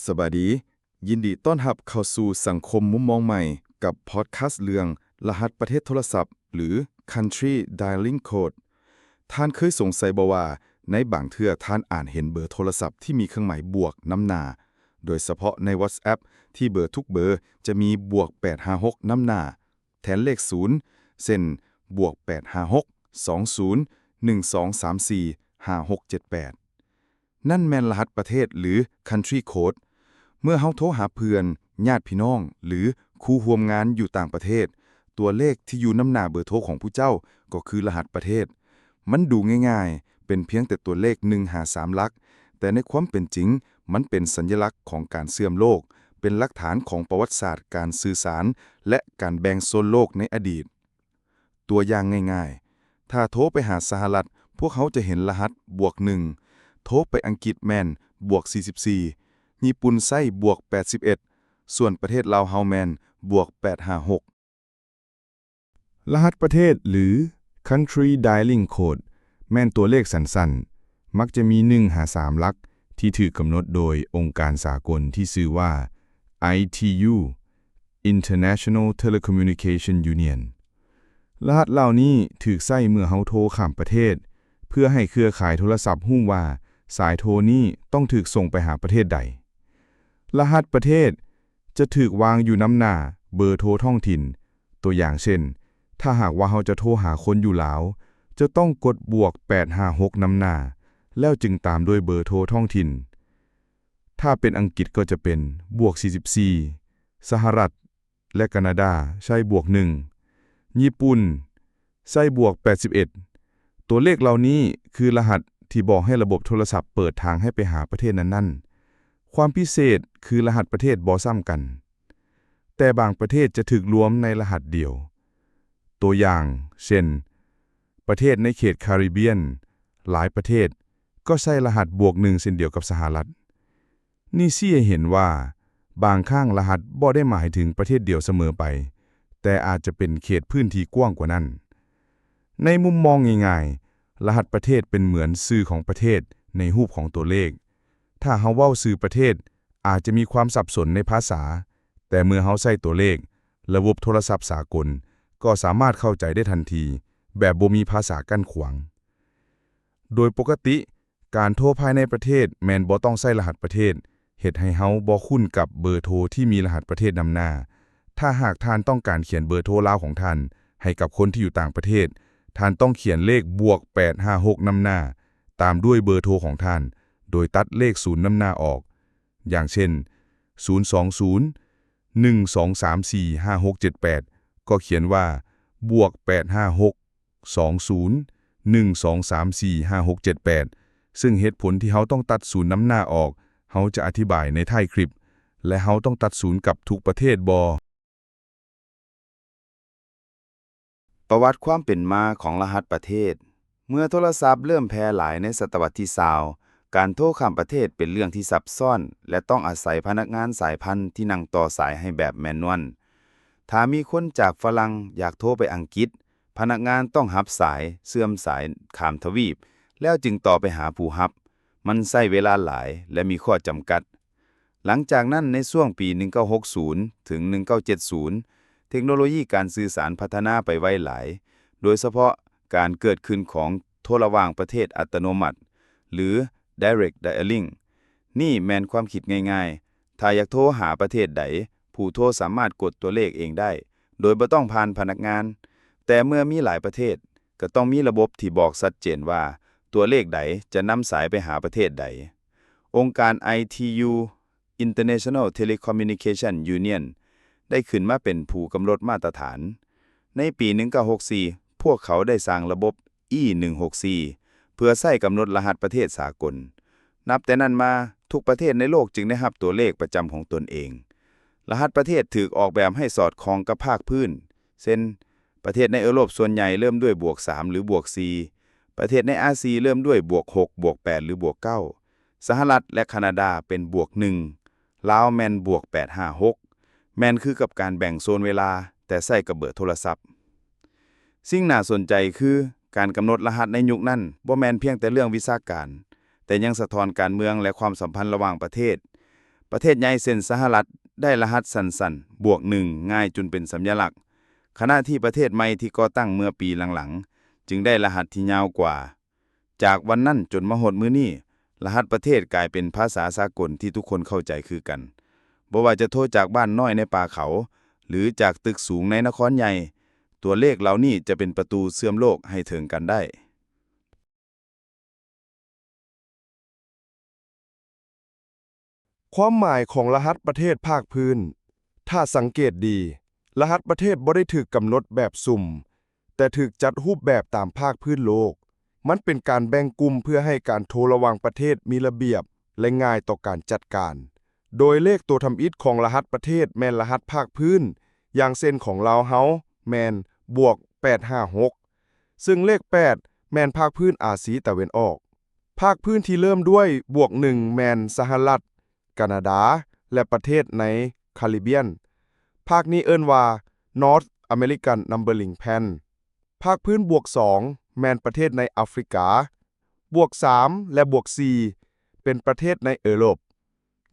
ສະບາຍດີ, ຍິນດີຕ້ອນຮັບເຂົ້າສູ່ສັງຄົມມຸມມອງໃໝ່ ກັບພອດຄາສເລື່ອງລະຫັດປະເທດໂທລະສັບ ຫຼື Country Dialing Code. ທ່ານເຄີຍສົງໄສບໍ່ວ່າ ໃນບາງເທື່ອທ່ານອາດເຫັນເບີໂທລະສັບທີ່ມີເຄື່ອງໝາຍບວກນຳໜ້າ, ໂດຍສະເພາະໃນ WhatsApp ທີ່ເບີທຸກເບີຈະມີບວກແປດຫ້າຫົກນຳໜ້າ ແທນເລກສູນ ເຊັ່ນ ບວກແປດຫ້າຫົກ ສອງສູນ ໜຶ່ງສອງສາມສີ່ ຫ້າຫົກເຈັດແປດ. ນັ້ນແມ່ນລະຫັດປະເທດ ຫຼື Country Code. ເມື່ອເຮົາໂທຫາເພື່ອນ, ຍາດພີ່ນ້ອງ ຫຼື ຄູ່ຮ່ວມງານຢູ່ຕ່າງປະເທດ, ຕົວເລກທີ່ຢູ່ນຳໜ້າເບີໂທຂອງຜູ້ເຈົ້າກໍຄືລະຫັດປະເທດ. ມັນດູງ່າຍໆ, ເປັນພຽງແຕ່ຕົວເລກໜຶ່ງຫາສາມຫຼັກ, ແຕ່ໃນຄວາມເປັນຈິງ, ມັນເປັນສັນຍະລັກຂອງການເຊື່ອມໂລກ, ເປັນຫຼັກຖານຂອງປະຫວັດສາດການສື່ສານ ແລະ ການແບ່ງໂຊນໂລກໃນອະດີດ. ຕົວຢ່າງງ່າຍໆ, ຖ້າໂທໄປຫາສະຫະລັດ, ພວກເຮົາຈະເຫັນລະຫັດບວກໜຶ່ງ, ໂທໄປອັງກິດແມ່ນບວກສີ່ສິບສີ່, ຍີ່ປຸ່ນໃຊ້ບວກແປດສິບເອັດ, ສ່ວນປະເທດລາວເຮົາແມ່ນບວກແປດຫ້າຫົກ. ລະຫັດປະເທດ ຫຼື Country Dialing Code ແມ່ນຕົວເລກສັ້ນໆ, ມັກຈະມີໜຶ່ງຫາສາມຫຼັກ ທີ່ຖືກກຳນົດໂດຍອົງການສາກົນທີ່ຊື່ວ່າ ໄອທີຢູ International Telecommunication Union. ລະຫັດເຫຼົ່ານີ້ຖືກໃຊ້ເມື່ອເຮົາໂທຂ້າມປະເທດ ເພື່ອໃຫ້ເຄືອຂ່າຍໂທລະສັບຮູ້ວ່າສາຍໂທນີ້ຕ້ອງຖືກສົ່ງໄປຫາປະເທດໃດ. ລະຫັດປະເທດຈະຖືກວາງຢູ່ນຳໜ້າເບີໂທທ້ອງຖິ່ນ. ຕົວຢ່າງເຊັ່ນ, ຖ້າຫາກວ່າເຮົາຈະໂທຫາຄົນຢູ່ລາວ, ຈະຕ້ອງກົດບວກແປດຫ້າຫົກນຳໜ້າ, ແລ້ວຈຶ່ງຕາມດ້ວຍເບີໂທທ້ອງຖິ່ນ. ຖ້າເປັນອັງກິດກໍຈະເປັນບວກສີ່ສິບສີ່, ສະຫະລັດ ແລະ ການາດາໃຊ້ບວກໜຶ່ງ, ຍີ່ປຸ່ນໃຊ້ບວກແປດສິບເອັດ. ຕົວເລກເຫຼົ່ານີ້ຄືລະຫັດທີ່ບອກໃຫ້ລະບົບໂທລະສັບເປີດທາງໃຫ້ໄປຫາປະເທດນັ້ນໆ. ຄວາມພິເສດຄືລະຫັດປະເທດບໍ່ຊ້ຳກັນ, ແຕ່ບາງປະເທດຈະຖືກລວມໃນລະຫັດດຽວ. ຕົວຢ່າງເຊັ່ນ, ປະເທດໃນເຂດຄາຣິບຽນຫຼາຍປະເທດກໍໃຊ້ລະຫັດບວກໜຶ່ງເຊັ່ນດຽວກັບສະຫະລັດ. ນີ້ຊີ້ໃຫ້ເຫັນວ່າບາງຄັ້ງລະຫັດບໍ່ໄດ້ໝາຍເຖິງປະເທດດຽວສະເໝີໄປ, ແຕ່ອາດຈະເປັນເຂດພື້ນທີ່ກວ້າງກວ່ານັ້ນ. ໃນມຸມມອງງ່າຍໆ, ລະຫັດປະເທດເປັນເໝືອນຊື່ຂອງປະເທດໃນຮູບຂອງຕົວເລກ. ຖ້າເຮົາເວົ້າຊື່ປະເທດ, ອາດຈະມີຄວາມສັບສົນໃນພາສາ, ແຕ່ເມື່ອເຮົາໃຊ້ຕົວເລກ, ລະບົບໂທລະສັບສາກົນກໍສາມາດເຂົ້າໃຈໄດ້ທັນທີ ແບບບໍ່ມີພາສາກັ້ນຂວາງ. ໂດຍປົກກະຕິ, ການໂທພາຍໃນປະເທດແມ່ນບໍ່ຕ້ອງໃຊ້ລະຫັດປະເທດ, ເຮັດໃຫ້ເຮົາບໍ່ຄຸ້ນກັບເບີໂທທີ່ມີລະຫັດປະເທດນຳໜ້າ. ຖ້າຫາກທ່ານຕ້ອງການຂຽນເບີໂທລາວຂອງທ່ານໃຫ້ກັບຄົນທີ່ຢູ່ຕ່າງປະເທດ, ທ່ານຕ້ອງຂຽນເລກບວກແປດຫ້າຫົກນຳໜ້າ, ຕາມດ້ວຍເບີໂທຂອງທ່ານ, ໂດຍຕັດເລກສູນນຳໜ້າອອກ. ຢ່າງເຊັ່ນ, ສູນສອງສູນ ໜຶ່ງສອງສາມສີ່ຫ້າຫົກເຈັດແປດ ກໍຂຽນວ່າ ບວກແປດຫ້າຫົກ ສອງສູນ ໜຶ່ງສອງສາມສີ່ຫ້າຫົກເຈັດແປດ ຊຶ່ງເຫດຜົນທີ່ເຮົາຕ້ອງຕັດສູນນຳໜ້າອອກ ເຮົາຈະອະທິບາຍໃນທ້າຍຄລິບ ແລະ ເຮົາຕ້ອງຕັດສູນກັບທຸກປະເທດບໍ່? ປະຫວັດຄວາມເປັນມາຂອງລະຫັດປະເທດ. ເມື່ອໂທລະສັບເລີ່ມແຜ່ຫຼາຍໃນສະຕະວັດທີຊາວ, ການໂທຂ້າມປະເທດເປັນເລື່ອງທີ່ຊັບຊ້ອນ ແລະ ຕ້ອງອາໄສພະນັກງານສາຍພັນທີ່ນັ່ງຕໍ່ສາຍໃຫ້ແບບແມນນວນ. ຖ້າມີຄົນຈາກຝຣັ່ງຢາກໂທໄປອັງກິດ, ພະນັກງານຕ້ອງຮັບສາຍ, ເຊື່ອມສາຍຂ້າມທະວີບ, ແລ້ວຈຶ່ງຕໍ່ໄປຫາຜູ້ຮັບ. ມັນໃຊ້ເວລາຫຼາຍ ແລະ ມີຂໍ້ຈຳກັດ. ຫຼັງຈາກນັ້ນ, ໃນຊ່ວງປີໜຶ່ງເກົ້າຫົກສູນ ເຖິງ ໜຶ່ງເກົ້າເຈັດສູນ ເທັກໂນໂລຢີການສື່ສານພັດທະນາໄປໄວຫຼາຍ, ໂດຍສະເພາະການເກີດຂຶ້ນຂອງໂທລະຫວ່າງປະເທດອັດຕະໂນມັດ ຫຼື Direct Dialing. ນີ້ແມ່ນຄວາມຄິດງ່າຍໆ. ຖ້າຢາກໂທຫາປະເທດໃດ, ຜູ້ໂທສາມາດກົດຕົວເລກເອງໄດ້ ໂດຍບໍ່ຕ້ອງຜ່ານພະນັກງານ. ແຕ່ເມື່ອມີຫຼາຍປະເທດ, ກໍຕ້ອງມີລະບົບທີ່ບອກຊັດເຈນວ່າຕົວເລກໃດຈະນຳສາຍໄປຫາປະເທດໃດ. ອົງການ ໄອທີຢູ International Telecommunication Union ໄດ້ຂຶ້ນມາເປັນຜູ້ກຳນົດມາດຕະຖານ. ໃນປີໜຶ່ງເກົ້າຫົກສີ່ ພວກເຂົາໄດ້ສ້າງລະບົບ ອີ ໜຶ່ງຫົກສີ່ ເພື່ອໃຊ້ກຳນົດລະຫັດປະເທດສາກົນ. ນັບແຕ່ນັ້ນມາ, ທຸກປະເທດໃນໂລກຈຶ່ງໄດ້ຮັບຕົວເລກປະຈຳຂອງຕົນເອງ. ລະຫັດປະເທດຖືກອອກແບບໃຫ້ສອດຄ່ອງກັບພາກພື້ນ, ເຊັ່ນ, ປະເທດໃນເອີຣົບສ່ວນໃຫຍ່ເລີ່ມດ້ວຍບວກສາມ ຫຼື ບວກສີ່, ປະເທດໃນອາຊີເລີ່ມດ້ວຍບວກຫົກ ບວກແປດ ຫຼື ບວກເກົ້າ. ສະຫະລັດ ແລະ ຄານາດາເປັນບວກໜຶ່ງ, ລາວແມ່ນບວກແປດຫ້າຫົກ, ແມ່ນຄືກັບການແບ່ງໂຊນເວລາ, ແຕ່ໃຊ້ກັບເບີໂທລະສັບ. ສິ່ງໜ້າສົນໃຈຄື ການກຳນົດລະຫັດໃນຍຸກນັ້ນບໍ່ແມ່ນພຽງແຕ່ເລື່ອງວິຊາການ, ແຕ່ຍັງສະທ້ອນການເມືອງ ແລະ ຄວາມສຳພັນລະຫວ່າງປະເທດ. ປະເທດໃຫຍ່ເຊັ່ນສະຫະລັດ ໄດ້ລະຫັດສັ້ນໆ ບວກໜຶ່ງ ງ່າຍຈົນເປັນສັນຍະລັກ, ຂະນະທີ່ປະເທດໃໝ່ທີ່ກໍ່ຕັ້ງເມື່ອປີຫຼັງໆ ຈຶ່ງໄດ້ລະຫັດທີ່ຍາວກວ່າ. ຈາກວັນນັ້ນຈົນມາຮອດມື້ນີ້, ລະຫັດປະເທດກາຍເປັນພາສາສາກົນທີ່ທຸກຄົນເຂົ້າໃຈຄືກັນ. ບໍ່ວ່າຈະໂທຈາກບ້ານນ້ອຍໃນປ່າເຂົາ ຫຼື ຈາກຕຶກສູງໃນນະຄອນໃຫຍ່, ຕົວເລກເຫຼົ່ານີ້ຈະເປັນປະຕູເຊື່ອມໂລກໃຫ້ເຖິງກັນໄດ້. ຄວາມໝາຍຂອງລະຫັດປະເທດພາກພື້ນ. ຖ້າສັງເກດດີ, ລະຫັດປະເທດບໍ່ໄດ້ຖືກກຳນົດແບບສຸ່ມ, ແຕ່ຖືກຈັດຮູບແບບຕາມພາກພື້ນໂລກ. ມັນເປັນການແບ່ງກຸ່ມເພື່ອໃຫ້ການໂທລະຫວ່າງປະເທດມີລະບຽບ ແລະ ງ່າຍຕໍ່ການຈັດການ. ໂດຍເລກໂຕທຳອິດຂອງລະຫັດປະເທດແມ່ນລະຫັດພາກພື້ນ, ຢ່າງເຊັ່ນຂອງລາວເຮົາແມ່ນ ບວກແປດຫ້າຫົກ ຊຶ່ງເລກແປດແມ່ນພາກພື້ນອາຊີຕາເວັນອອກ. ພາກພື້ນທີ່ເລີ່ມດ້ວຍ ບວກໜຶ່ງ ແມ່ນສະຫະລັດ, ການາດາ ແລະ ປະເທດໃນຄາຣິບຽນ. ພາກນີ້ເອີ້ນວ່າ North American Numbering Plan. ພາກພື້ນບວກສອງ ແມ່ນປະເທດໃນອາຟຣິກາ, ບວກສາມ ແລະ ບວກສີ່ ເປັນປະເທດໃນເອີຣົບ,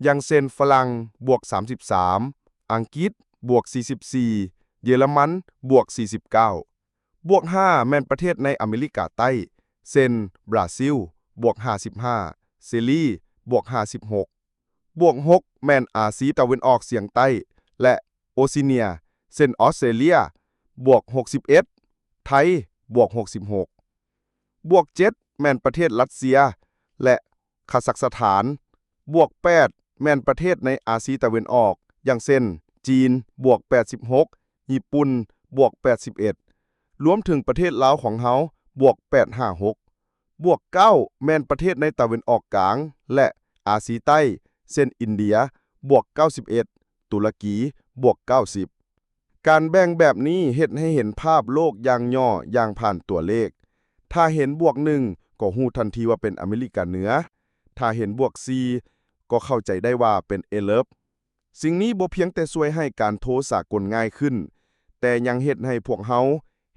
ຢ່າງເຊັ່ນ ຝຣັ່ງ ບວກສາມສິບສາມ, ອັງກິດ ບວກສີ່ສິບສີ່, ເຢຍລະມັນ ບວກສີ່ສິບເກົ້າ. ບວກຫ້າ ແມ່ນປະເທດໃນອາເມລິກາໃຕ້ ເຊັ່ນ ບຣາຊິລ ບວກຫ້າສິບຫ້າ, ຊີລີ ບວກຫ້າສິບຫົກ. ບວກຫົກ ແມ່ນອາຊີຕາເວັນອອກສຽງໃຕ້ ແລະ ໂອຊີເນຍ ເຊັ່ນ ອອສເຕຣເລຍ ບວກຫົກສິບເອັດ, ໄທ ບວກຫົກສິບຫົກ. ບວກເຈັດ ແມ່ນປະເທດຣັດເຊຍ ແລະ ຄາຊັກສະຖານ. ບວກແປດ ແມ່ນປະເທດໃນອາຊີຕາເວັນອອກ ຢ່າງເຊັ່ນ ຈີນ ບວກແປດສິບຫົກ, ຍີ່ປຸ່ນ ບວກແປດສິບເອັດ, ລວມເຖິງປະເທດລາວຂອງເຮົາ ບວກແປດຫ້າຫົກ. ບວກເກົ້າ ແມ່ນປະເທດໃນຕາເວັນອອກກາງ ແລະ ອາຊີໃຕ້ ເຊັ່ນ ອິນເດຍ ບວກເກົ້າສິບເອັດ, ຕຸລະກີ ບວກເກົ້າສິບ. ການແບ່ງແບບນີ້ເຮັດໃຫ້ເຫັນພາບໂລກຢ່າງຫຍໍ້ຢ່າງຜ່ານຕົວເລກ. ຖ້າເຫັນບວກໜຶ່ງ ກໍຮູ້ທັນທີວ່າເປັນອາເມລິກາເໜືອ, ຖ້າເຫັນບວກສີ່ ກໍເຂົ້າໃຈໄດ້ວ່າເປັນເອີຣົບ. ສິ່ງນີ້ບໍ່ພຽງແຕ່ຊ່ວຍໃຫ້ການໂທສາກົນງ່າຍຂຶ້ນ, ແຕ່ຍັງເຮັດໃຫ້ພວກເຮົາ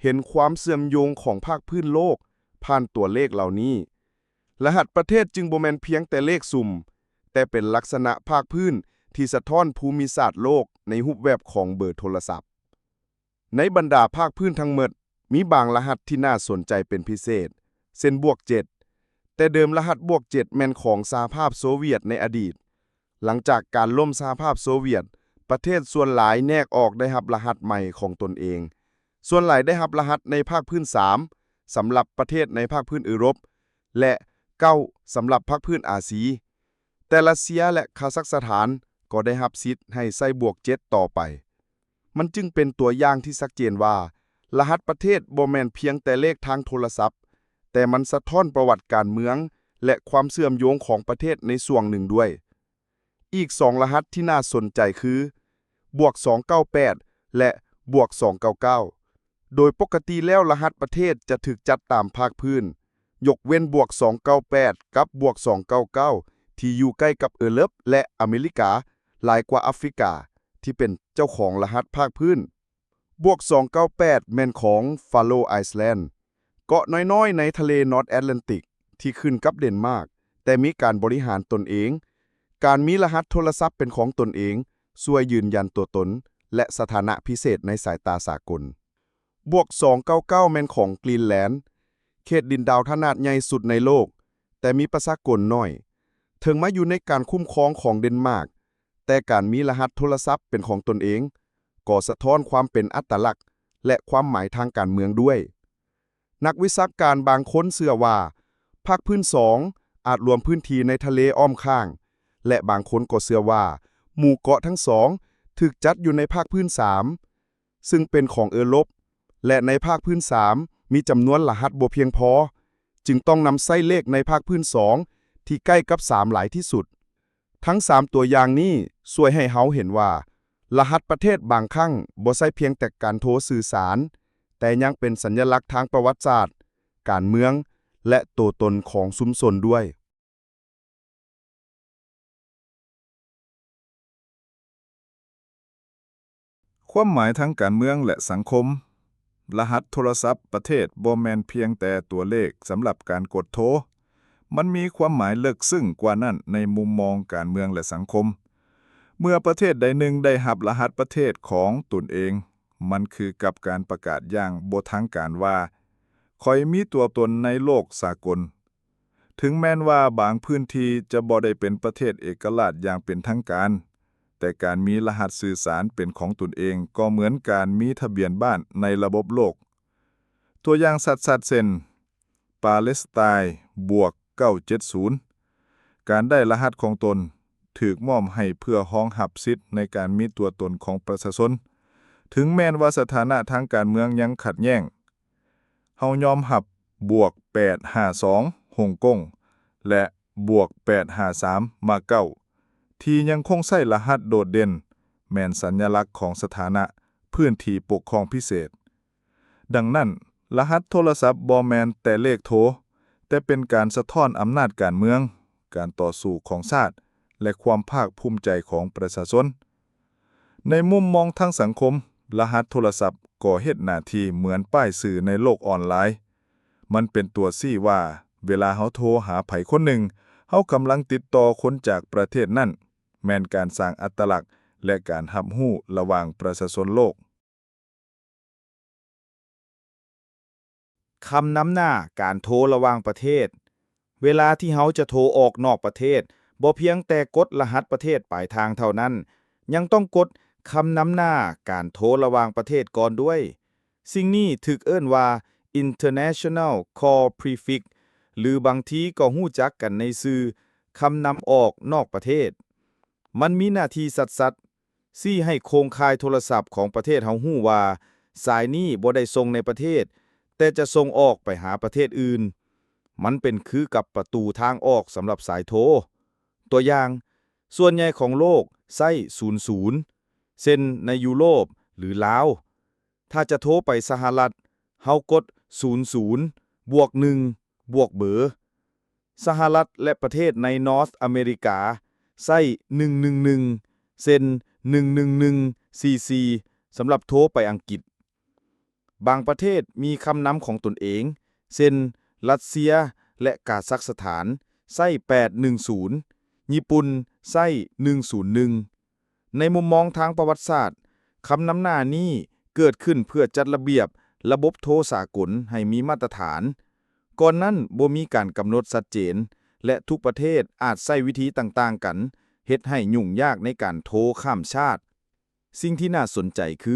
ເຫັນຄວາມເຊື່ອມໂຍງຂອງພາກພື້ນໂລກຜ່ານຕົວເລກເຫຼົ່ານີ້. ລະຫັດປະເທດຈຶ່ງບໍ່ແມ່ນພຽງແຕ່ເລກສຸ່ມ, ແຕ່ເປັນລັກສະນະພາກພື້ນທີ່ສະທ້ອນພູມິສາດໂລກໃນຮູບແບບຂອງເບີໂທລະສັບ. ໃນບັນດາພາກພື້ນທັງໝົດ, ມີບາງລະຫັດທີ່ໜ້າສົນໃຈເປັນພິເສດ, ເຊັ່ນ ບວກເຈັດ. ແຕ່ເດີມລະຫັດບວກເຈັດແມ່ນຂອງສະຫະພາບໂຊວຽດໃນອະດີດ. ຫຼັງຈາກການລົ້ມສະຫະພາບໂຊວຽດ, ປະເທດສ່ວນຫຼາຍແຍກອອກໄດ້ຮັບລະຫັດໃໝ່ຂອງຕົນເອງ. ສ່ວນຫຼາຍໄດ້ຮັບລະຫັດໃນພາກພື້ນສາມ ສຳລັບປະເທດໃນພາກພື້ນເອີຣົບ ແລະ ເກົ້າ ສຳລັບພາກພື້ນອາຊີ. ແຕ່ຣັດເຊຍ ແລະ ຄາຊັກສະຖານກໍໄດ້ຮັບສິດໃຫ້ໃຊ້ບວກເຈັດຕໍ່ໄປ. ມັນຈຶ່ງເປັນຕົວຢ່າງທີ່ຊັດເຈນວ່າ ລະຫັດປະເທດບໍ່ແມ່ນພຽງແຕ່ເລກທາງໂທລະສັບ, ແຕ່ມັນສະທ້ອນປະຫວັດການເມືອງ ແລະ ຄວາມເຊື່ອມໂຍງຂອງປະເທດໃນຊ່ວງໜຶ່ງດ້ວຍ. ອີກສອງລະຫັດທີ່ໜ້າສົນໃຈຄື ບວກສອງເກົ້າແປດ ແລະ ບວກສອງເກົ້າເກົ້າ. ໂດຍປົກກະຕິແລ້ວລະຫັດປະເທດຈະຖືກຈັດຕາມພາກພື້ນ, ຍົກເວັ້ນບວກສອງເກົ້າແປດ ກັບບວກສອງເກົ້າເກົ້າ ທີ່ຢູ່ໃກ້ກັບເອີຣົບ ແລະ ອາເມລິກາ ຫຼາຍກວ່າອາຟຣິກາ ທີ່ເປັນເຈົ້າຂອງລະຫັດພາກພື້ນ. ບວກສອງເກົ້າແປດ ແມ່ນຂອງຟາໂລໄອສແລນ, ເກາະນ້ອຍໆໃນທະເລນອດແອັດແລນຕິກທີ່ຂຶ້ນກັບເດນມາກ, ແຕ່ມີການບໍລິຫານຕົນເອງ. ການມີລະຫັດໂທລະສັບເປັນຂອງຕົນເອງ ຊ່ວຍຢືນຢັນຕົວຕົນ ແລະ ສະຖານະພິເສດໃນສາຍຕາສາກົນ. ບວກສອງເກົ້າເກົ້າ ແມ່ນຂອງກຣີນແລນ, ເຂດດິນດາວຂະໜາດໃຫຍ່ສຸດໃນໂລກ, ແຕ່ມີປະຊາກົນໜ້ອຍ. ເຖິງມາຢູ່ໃນການຄຸ້ມຄອງຂອງເດນມາກ, ແຕ່ການມີລະຫັດໂທລະສັບເປັນຂອງຕົນເອງ ກໍສະທ້ອນຄວາມເປັນອັດຕະລັກ ແລະ ຄວາມໝາຍທາງການເມືອງດ້ວຍ. ນັກວິຊາການບາງຄົນເຊື່ອວ່າ ພາກພື້ນສອງອາດລວມພື້ນທີ່ໃນທະເລອ້ອມຂ້າງ, ແລະ ບາງຄົນກໍເຊື່ອວ່າ ໝູ່ເກາະທັງສອງຖືກຈັດຢູ່ໃນພາກພື້ນສາມ ຊຶ່ງເປັນຂອງເອີຣົບ ແລະ ໃນພາກພື້ນສາມມີຈຳນວນລະຫັດບໍ່ພຽງພໍ, ຈຶ່ງຕ້ອງນຳໃຊ້ເລກໃນພາກພື້ນສອງທີ່ໃກ້ກັບສາມຫຼາຍທີ່ສຸດ. ທັງສາມຕົວຢ່າງນີ້ຊ່ວຍໃຫ້ເຮົາເຫັນວ່າ ລະຫັດປະເທດບາງຄັ້ງບໍ່ໃຊ່ພຽງແຕ່ການໂທສື່ສານ, ແຕ່ຍັງເປັນສັນຍະລັກທາງປະຫວັດສາດ, ການເມືອງ ແລະ ໂຕຕົນຂອງຊຸມຊົນດ້ວຍ. ຄວາມໝາຍທາງການເມືອງ ແລະ ສັງຄົມ. ລະຫັດໂທລະສັບປະເທດບໍ່ແມ່ນພຽງແຕ່ຕົວເລກສຳລັບການກົດໂທ. ມັນມີຄວາມໝາຍເລິກເຊິ່ງກວ່ານັ້ນໃນມຸມມອງການເມືອງ ແລະ ສັງຄົມ. ເມື່ອປະເທດໃດໜຶ່ງໄດ້ຮັບລະຫັດປະເທດຂອງຕົນເອງ, ມັນຄືກັບການປະກາດຢ່າງບໍ່ທາງການວ່າ ຂ້ອຍມີຕົວຕົນໃນໂລກສາກົນ. ເຖິງແມ່ນວ່າບາງພື້ນທີ່ຈະບໍ່ໄດ້ເປັນປະເທດເອກະລາດຢ່າງເປັນທາງການ, ແຕ່ການມີລະຫັດສື່ສານເປັນຂອງຕົນເອງກໍເໝືອນການມີທະບຽນບ້ານໃນລະບົບໂລກ. ຕົວຢ່າງຊັດໆ ເຊັ່ນ ປາເລສໄຕນ໌ ບວກ ເກົ້າເຈັດສູນ. ການໄດ້ລະຫັດຂອງຕົນຖືກມອບໃຫ້ເພື່ອຮອງຮັບສິດໃນການມີຕົວຕົນຂອງປະຊາຊົນ, ເຖິງແມ່ນວ່າສະຖານະທາງການເມືອງຍັງຂັດແຍ້ງ. ເຮົາຍອມຮັບ ບວກ ແປດຫ້າສອງ ຮົງກົງ ແລະ ບວກ ແປດຫ້າສາມ ມາເກົາ ທີ່ຍັງຄົງໃຊ້ລະຫັດໂດດເດັ່ນ ແມ່ນສັນຍະລັກຂອງສະຖານະພື້ນທີ່ປົກຄອງພິເສດ. ດັ່ງນັ້ນ, ລະຫັດໂທລະສັບບໍ່ແມ່ນແຕ່ເລກໂທ, ແຕ່ເປັນການສະທ້ອນອຳນາດການເມືອງ, ການຕໍ່ສູ້ຂອງຊາດ ແລະ ຄວາມພາກພູມໃຈຂອງປະຊາຊົນ. ໃນມຸມມອງທາງສັງຄົມ, ລະຫັດໂທລະສັບກໍເຮັດໜ້າທີ່ເໝືອນປ້າຍຊື່ໃນໂລກອອນລາຍ. ມັນເປັນຕົວຊີ້ວ່າ ເວລາເຮົາໂທຫາໃຜຄົນໜຶ່ງ, ເຮົາກຳລັງຕິດຕໍ່ຄົນຈາກປະເທດນັ້ນ, ແມ່ນການສ້າງອັດຕະລັກ ແລະ ການຮັບຮູ້ລະຫວ່າງປະຊາຊົນໂລກ. ຄຳນຳໜ້າການໂທລະຫວ່າງປະເທດ. ເວລາທີ່ເຮົາຈະໂທອອກນອກປະເທດ, ບໍ່ພຽງແຕ່ກົດລະຫັດປະເທດປາຍທາງເທົ່ານັ້ນ, ຍັງຕ້ອງກົດຄຳນຳໜ້າການໂທລະຫວ່າງປະເທດກ່ອນດ້ວຍ. ສິ່ງນີ້ຖືກເອີ້ນວ່າ International Call Prefix ຫຼືບາງທີກໍຮູ້ຈັກກັນໃນຊື່ຄຳນຳອອກນອກປະເທດ. ມັນມີໜ້າທີ່ຊັດໆ ຊີ້ໃຫ້ໂຄງຂ່າຍໂທລະສັບຂອງປະເທດເຮົາຮູ້ວ່າ ສາຍນີ້ບໍ່ໄດ້ສົ່ງໃນປະເທດ, ແຕ່ຈະສົ່ງອອກໄປຫາປະເທດອື່ນ. ມັນເປັນຄືກັບປະຕູທາງອອກສຳລັບສາຍໂທ. ຕົວຢ່າງ, ສ່ວນໃຫຍ່ຂອງໂລກໃຊ້ສູນສູນ, ເຊັ່ນ ໃນຢູໂຣບ ຫຼື ລາວ. ຖ້າຈະໂທໄປສະຫະລັດ, ເຮົາກົດສູນສູນ ບວກໜຶ່ງ ບວກເບີ. ສະຫະລັດ ແລະ ປະເທດໃນ North America ໃຊ້ໜຶ່ງໜຶ່ງໜຶ່ງ ເຊັ່ນ ໜຶ່ງໜຶ່ງໜຶ່ງສີ່ສີ່ ສຳລັບໂທໄປອັງກິດ. ບາງປະເທດມີຄຳນຳຂອງຕົນເອງ, ເຊັ່ນ ຣັດເຊຍ ແລະ ກາຊັກສະຖານ ໃຊ້ແປດໜຶ່ງສູນ, ຍີ່ປຸ່ນໃຊ້ໜຶ່ງສູນໜຶ່ງ. ໃນມຸມມອງທາງປະຫວັດສາດ, ຄຳນຳໜ້ານີ້ເກີດຂຶ້ນເພື່ອຈັດລະບຽບລະບົບໂທສາກົນໃຫ້ມີມາດຕະຖານ. ກ່ອນນັ້ນບໍ່ມີການກຳນົດຊັດເຈນ ແລະ ທຸກປະເທດອາດໃຊ້ວິທີຕ່າງໆກັນ, ເຮັດໃຫ້ຫຍຸ້ງຍາກໃນການໂທຂ້າມຊາດ. ສິ່ງທີ່ໜ້າສົນໃຈຄື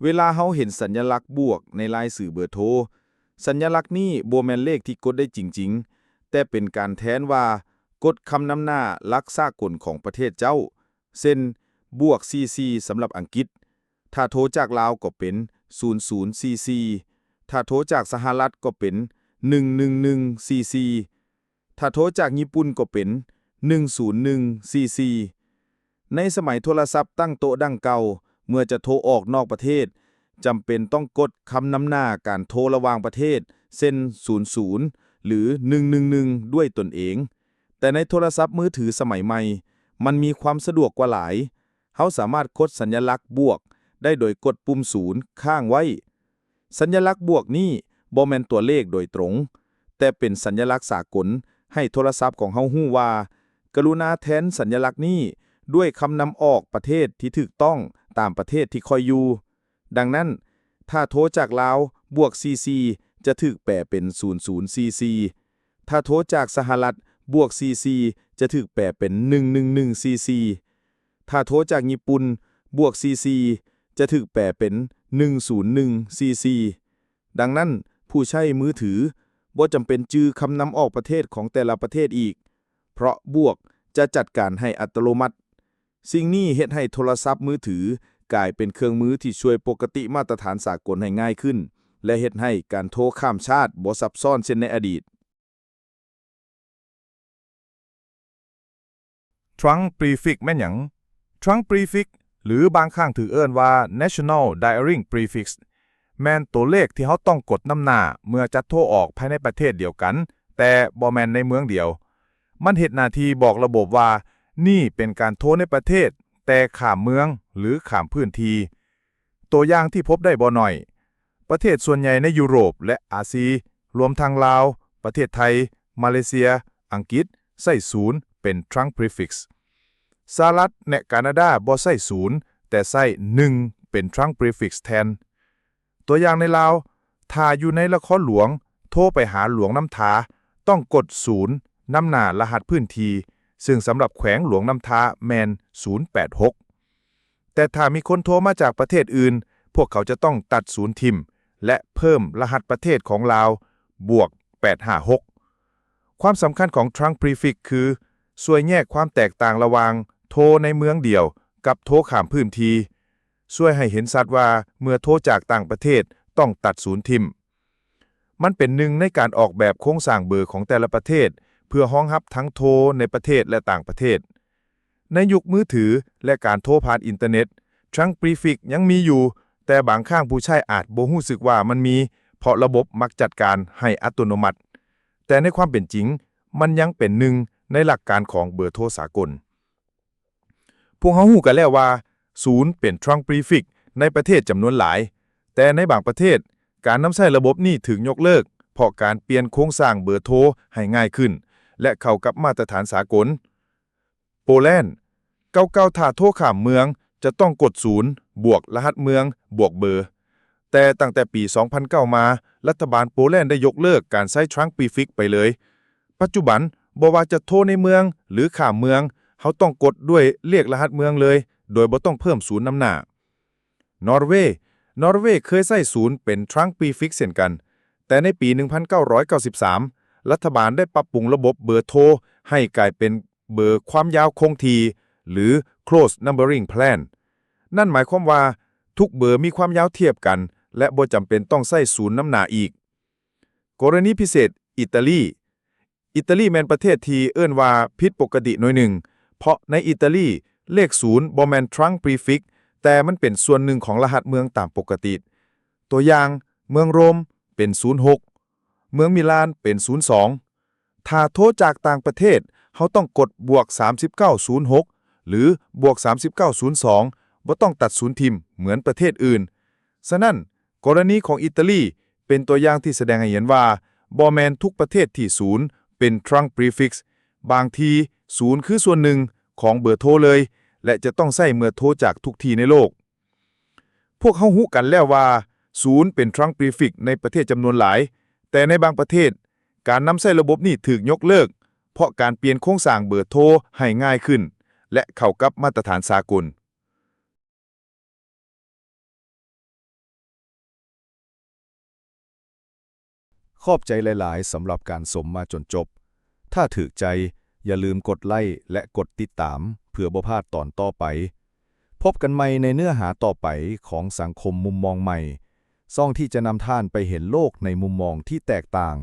ເວລາເຮົາເຫັນສັນຍະລັກບວກໃນລາຍຊື່ເບີໂທ, ສັນຍະລັກນີ້ບໍ່ແມ່ນເລກທີ່ກົດໄດ້ຈິງໆ, ແຕ່ເປັນການແທນວ່າກົດຄຳນຳໜ້າຫຼັກສາກົນຂອງປະເທດເຈົ້າ, ເຊັ່ນ ບວກສີ່ສີ່ ສຳລັບອັງກິດ, ຖ້າໂທຈາກລາວກໍເປັນສູນສູນສີ່ສີ່, ຖ້າໂທຈາກສະຫະລັດກໍເປັນໜຶ່ງໜຶ່ງໜຶ່ງສີ່ສີ່, ຖ້າໂທຈາກຍີ່ປຸ່ນກໍເປັນໜຶ່ງສູນໜຶ່ງສີ່ສີ່. ໃນສະໄໝໂທລະສັບຕັ້ງໂຕະດັ່ງເກົ່າ, ເມື່ອຈະໂທອອກນອກປະເທດ, ຈຳເປັນຕ້ອງກົດຄຳນຳໜ້າການໂທລະຫວ່າງປະເທດ, ເຊັ່ນ ສູນສູນ ຫຼື ໜຶ່ງໜຶ່ງໜຶ່ງ ດ້ວຍຕົນເອງ. ແຕ່ໃນໂທລະສັບມືຖືສະໄໝໃໝ່, ມັນມີຄວາມສະດວກກວ່າຫຼາຍ. ເຮົາສາມາດກົດສັນຍະລັກບວກໄດ້ໂດຍກົດປຸ່ມສູນຄ້າງໄວ້. ສັນຍະລັກບວກນີ້ບໍ່ແມ່ນຕົວເລກໂດຍຕົງ, ແຕ່ເປັນສັນຍະລັກສາກົນໃຫ້ໂທລະສັບຂອງເຮົາຮູ້ວ່າ ກະລຸນາແທນສັນຍະລັກນີ້ດ້ວຍຄຳນຳອອກປະເທດທີ່ຖືກຕ້ອງຕາມປະເທດທີ່ຂ້ອຍຢູ່. ດັ່ງນັ້ນ, ຖ້າໂທຈາກລາວ ບວກສີ່ສີ່ ຈະຖືກແປເປັນສູນສູນສີ່ສີ່, ຖ້າໂທຈາກສະຫະລັດ ບວກສີ່ສີ່ ຈະຖືກແປເປັນໜຶ່ງໜຶ່ງໜຶ່ງສີ່ສີ່, ຖ້າໂທຈາກຍີ່ປຸ່ນ ບວກສີ່ສີ່ ຈະຖືກແປເປັນໜຶ່ງສູນໜຶ່ງສີ່ສີ່. ດັ່ງນັ້ນ, ຜູ້ໃຊ້ມືຖືບໍ່ຈຳເປັນຈື່ຄຳນຳອອກປະເທດຂອງແຕ່ລະປະເທດອີກ, ເພາະບວກຈະຈັດການໃຫ້ອັດຕະໂລມັດ. ສິ່ງນີ້ເຮັດໃຫ້ໂທລະສັບມືຖືກາຍເປັນເຄື່ອງມືທີ່ຊ່ວຍປົກກະຕິມາດຕະຖານສາກົນໃຫ້ງ່າຍຂຶ້ນ ແລະ ເຮັດໃຫ້ການໂທຂ້າມຊາດບໍ່ຊັບຊ້ອນເຊັ່ນໃນອະດີດ. Trunk prefix ແມ່ນຫຍັງ? Trunk prefix ຫຼືບາງຄັ້ງຖືກເອີ້ນວ່າ National Dialing Prefix ແມ່ນຕົວເລກທີ່ເຮົາຕ້ອງກົດນຳໜ້າເມື່ອຈະໂທອອກພາຍໃນປະເທດດຽວກັນ, ແຕ່ບໍ່ແມ່ນໃນເມືອງດຽວ. ມັນເຮັດໜ້າທີ່ບອກລະບົບວ່ານີ້ເປັນການໂທໃນປະເທດ, ແຕ່ຂ້າມເມືອງ ຫຼື ຂ້າມພື້ນທີ່. ຕົວຢ່າງທີ່ພົບໄດ້ບໍ່ໜ້ອຍ, ປະເທດສ່ວນໃຫຍ່ໃນຢູໂຣບ ແລະ ອາຊີ, ລວມທັງລາວ, ປະເທດໄທ, ມາເລເຊຍ, ອັງກິດ, ໃຊ້ສູນເປັນ trunk prefix. ສະຫະລັດ ແລະ ການາດາບໍ່ໃຊ້ສູນ, ແຕ່ໃຊ້ໜຶ່ງເປັນ trunk prefix ແທນ. ຕົວຢ່າງໃນລາວ, ຖ້າຢູ່ໃນນະຄອນຫຼວງ, ໂທໄປຫາຫຼວງນ້ຳທາ, ຕ້ອງກົດສູນນຳໜ້າລະຫັດພື້ນທີ່, ເຊິ່ງສຳລັບແຂວງຫຼວງນ້ຳທາແມ່ນສູນແປດຫົກ. ແຕ່ຖ້າມີຄົນໂທມາຈາກປະເທດອື່ນ, ພວກເຂົາຈະຕ້ອງຕັດສູນຖິ້ມ ແລະ ເພີ່ມລະຫັດປະເທດຂອງລາວ ບວກແປດຫ້າຫົກ. ຄວາມສຳຄັນຂອງ trunk prefix ຄື ຊ່ວຍແຍກຄວາມແຕກຕ່າງລະຫວ່າງໂທໃນເມືອງດຽວກັບໂທຂ້າມພື້ນທີ່, ຊ່ວຍໃຫ້ເຫັນຊັດວ່າເມື່ອໂທຈາກຕ່າງປະເທດຕ້ອງຕັດສູນຖິ້ມ. ມັນເປັນໜຶ່ງໃນການອອກແບບໂຄງສ້າງເບີຂອງແຕ່ລະປະເທດ ເພື່ອຮອງຮັບທັງໂທໃນປະເທດ ແລະ ຕ່າງປະເທດ. ໃນຍຸກມືຖື ແລະ ການໂທຜ່ານອິນເຕີເນັດ, trunk prefix ຍັງມີຢູ່, ແຕ່ບາງຄັ້ງຜູ້ໃຊ້ອາດບໍ່ຮູ້ສຶກວ່າມັນມີ, ເພາະລະບົບມັກຈັດການໃຫ້ອັດຕະໂນມັດ. ແຕ່ໃນຄວາມເປັນຈິງ, ມັນຍັງເປັນໜຶ່ງໃນຫຼັກການຂອງເບີໂທສາກົນ. ພວກເຮົາຮູ້ກັນແລ້ວວ່າ ສູນເປັນ trunk prefix ໃນປະເທດຈຳນວນຫຼາຍ, ແຕ່ໃນບາງປະເທດ, ການນຳໃຊ້ລະບົບນີ້ຖືກຍົກເລີກ ເພາະການປ່ຽນໂຄງສ້າງເບີໂທໃຫ້ງ່າຍຂຶ້ນ ແລະ ເຂົ້າກັບມາດຕະຖານສາກົນ. ໂປແລນ, ເກົ່າໆ ຖ້າໂທຂ້າມເມືອງ ຈະຕ້ອງກົດສູນ ບວກລະຫັດເມືອງ ບວກເບີ. ແຕ່ຕັ້ງແຕ່ປີສອງພັນເກົ້າມາ, ລັດຖະບານໂປແລນໄດ້ຍົກເລີກການໃຊ້ trunk prefix ໄປເລີຍ. ປັດຈຸບັນ, ບໍ່ວ່າຈະໂທໃນເມືອງ ຫຼື ຂ້າມເມືອງ, ເຮົາຕ້ອງກົດດ້ວຍເລກລະຫັດເມືອງເລີຍ, ໂດຍບໍ່ຕ້ອງເພີ່ມສູນນຳໜ້າ. ນໍເວ, ນໍເວເຄີຍໃຊ້ສູນເປັນ trunk prefix ເຊັ່ນກັນ, ແຕ່ໃນປີໜຶ່ງພັນເກົ້າຮ້ອຍເກົ້າສິບສາມ ລັດຖະບານໄດ້ປັບປຸງລະບົບເບີໂທໃຫ້ກາຍເປັນເບີຄວາມຍາວຄົງທີ່ ຫຼື close numbering plan. ນັ້ນໝາຍຄວາມວ່າທຸກເບີມີຄວາມຍາວທຽບກັນ ແລະ ບໍ່ຈຳເປັນຕ້ອງໃຊ້ສູນນຳໜ້າອີກ. ກໍລະນີພິເສດ ອິດຕາລີ. ອິດຕາລີແມ່ນປະເທດທີ່ເອີ້ນວ່າຜິດປົກກະຕິໜ້ອຍໜຶ່ງ, ເພາະໃນອິດຕາລີ, ເລກສູນບໍ່ແມ່ນ trunk prefix, ແຕ່ມັນເປັນສ່ວນໜຶ່ງຂອງລະຫັດເມືອງຕາມປົກກະຕິ. ຕົວຢ່າງ, ເມືອງໂຣມເປັນສູນຫົກ, ເມືອງມິລານເປັນສູນສອງ. ຖ້າໂທຈາກຕ່າງປະເທດ, ເຮົາຕ້ອງກົດບວກສາມສິບເກົ້າສູນຫົກ ຫຼື ບວກສາມສິບເກົ້າສູນສອງ, ບໍ່ຕ້ອງຕັດສູນຖິ້ມເໝືອນປະເທດອື່ນ. ສະນັ້ນ, ກໍລະນີຂອງອິດຕາລີ ເປັນຕົວຢ່າງທີ່ສະແດງໃຫ້ເຫັນວ່າ ບໍ່ແມ່ນທຸກປະເທດທີ່ສູນເປັນ trunk prefix. ບາງທີສູນຄືສ່ວນໜຶ່ງຂອງເບີໂທເລີຍ ແລະ ຈະຕ້ອງໃຊ້ເມື່ອໂທຈາກທຸກທີ່ໃນໂລກ. ພວກເຮົາຮູ້ກັນແລ້ວວ່າ ສູນເປັນ trunk prefix ໃນປະເທດຈຳນວນຫຼາຍ, ແຕ່ໃນບາງປະເທດ, ການນຳໃຊ້ລະບົບນີ້ຖືກຍົກເລີກ ເພາະການປ່ຽນໂຄງສ້າງເບີໂທໃຫ້ງ່າຍຂຶ້ນ ແລະ ເຂົ້າກັບມາດຕະຖານສາກົນ. ຂອບໃຈຫຼາຍໆສຳລັບການຊົມມາຈົນຈົບ. ຖ້າຖືກໃຈ, ຢ່າລືມກົດໄລ້ ແລະ ກົດຕິດຕາມ ເພື່ອບໍ່ພາດຕອນຕໍ່ໄປ. ພົບກັນໃໝ່ໃນເນື້ອຫາຕໍ່ໄປຂອງສັງຄົມມຸມມອງໃໝ່, ຊ່ອງທີ່ຈະນຳທ່ານໄປເຫັນໂລກໃນມຸມມອງທີ່ແຕກຕ່າງ.